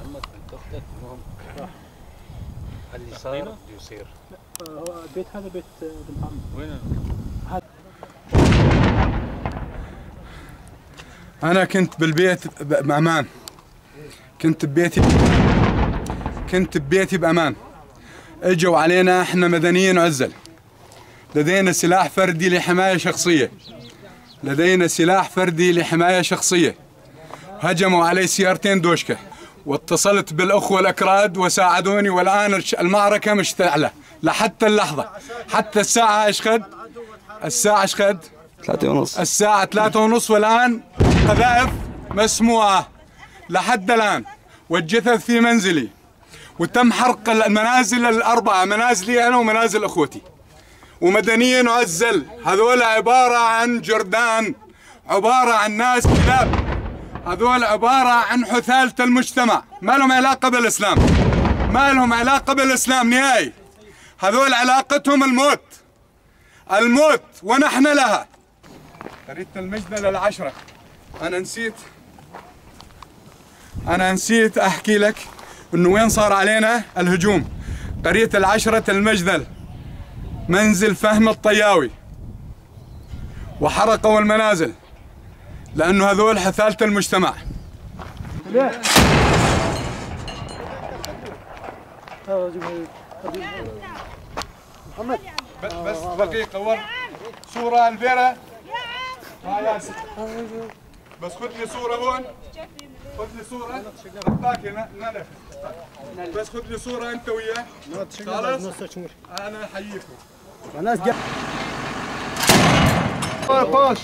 عمك، بنت اختك، المهم اللي صار بده يصير. هو البيت هذا بيت بنت عمي. وين؟ أنا كنت بالبيت بأمان، كنت ببيتي، كنت ببيتي بأمان. اجوا علينا احنا مدنيين عزل، لدينا سلاح فردي لحماية شخصية، لدينا سلاح فردي لحماية شخصية. هجموا علي سيارتين دوشكة، واتصلت بالأخوة الأكراد وساعدوني، والآن المعركة مشتعلة لحتى اللحظة، حتى الساعة ايش قد؟ الساعة ايش قد؟ 3:30. الساعة 3:30، والآن قذائف مسموعة لحد الآن، والجثث في منزلي، وتم حرق المنازل الأربعة، منازلي أنا ومنازل أخوتي، ومدنيين عزل. هذول عبارة عن جردان، عبارة عن ناس كلاب، هذول عبارة عن حثالة المجتمع، ما لهم علاقة بالإسلام، ما لهم علاقة بالإسلام نهائي. هذول علاقتهم الموت، الموت، ونحن لها. قرية المجدل العشرة. أنا نسيت أحكي لك إنه وين صار علينا الهجوم. قرية العشرة المجدل، منزل فهم الطياوي، وحرقوا المنازل لأنه هذول حثالة المجتمع. محمد بس دقيقة، ور صورة الفيرا. بس خذ لي صورة هون، خذ لي صورة. بس خذ لي صورة أنت وياه. خلاص؟ أنا أحييكم. باش.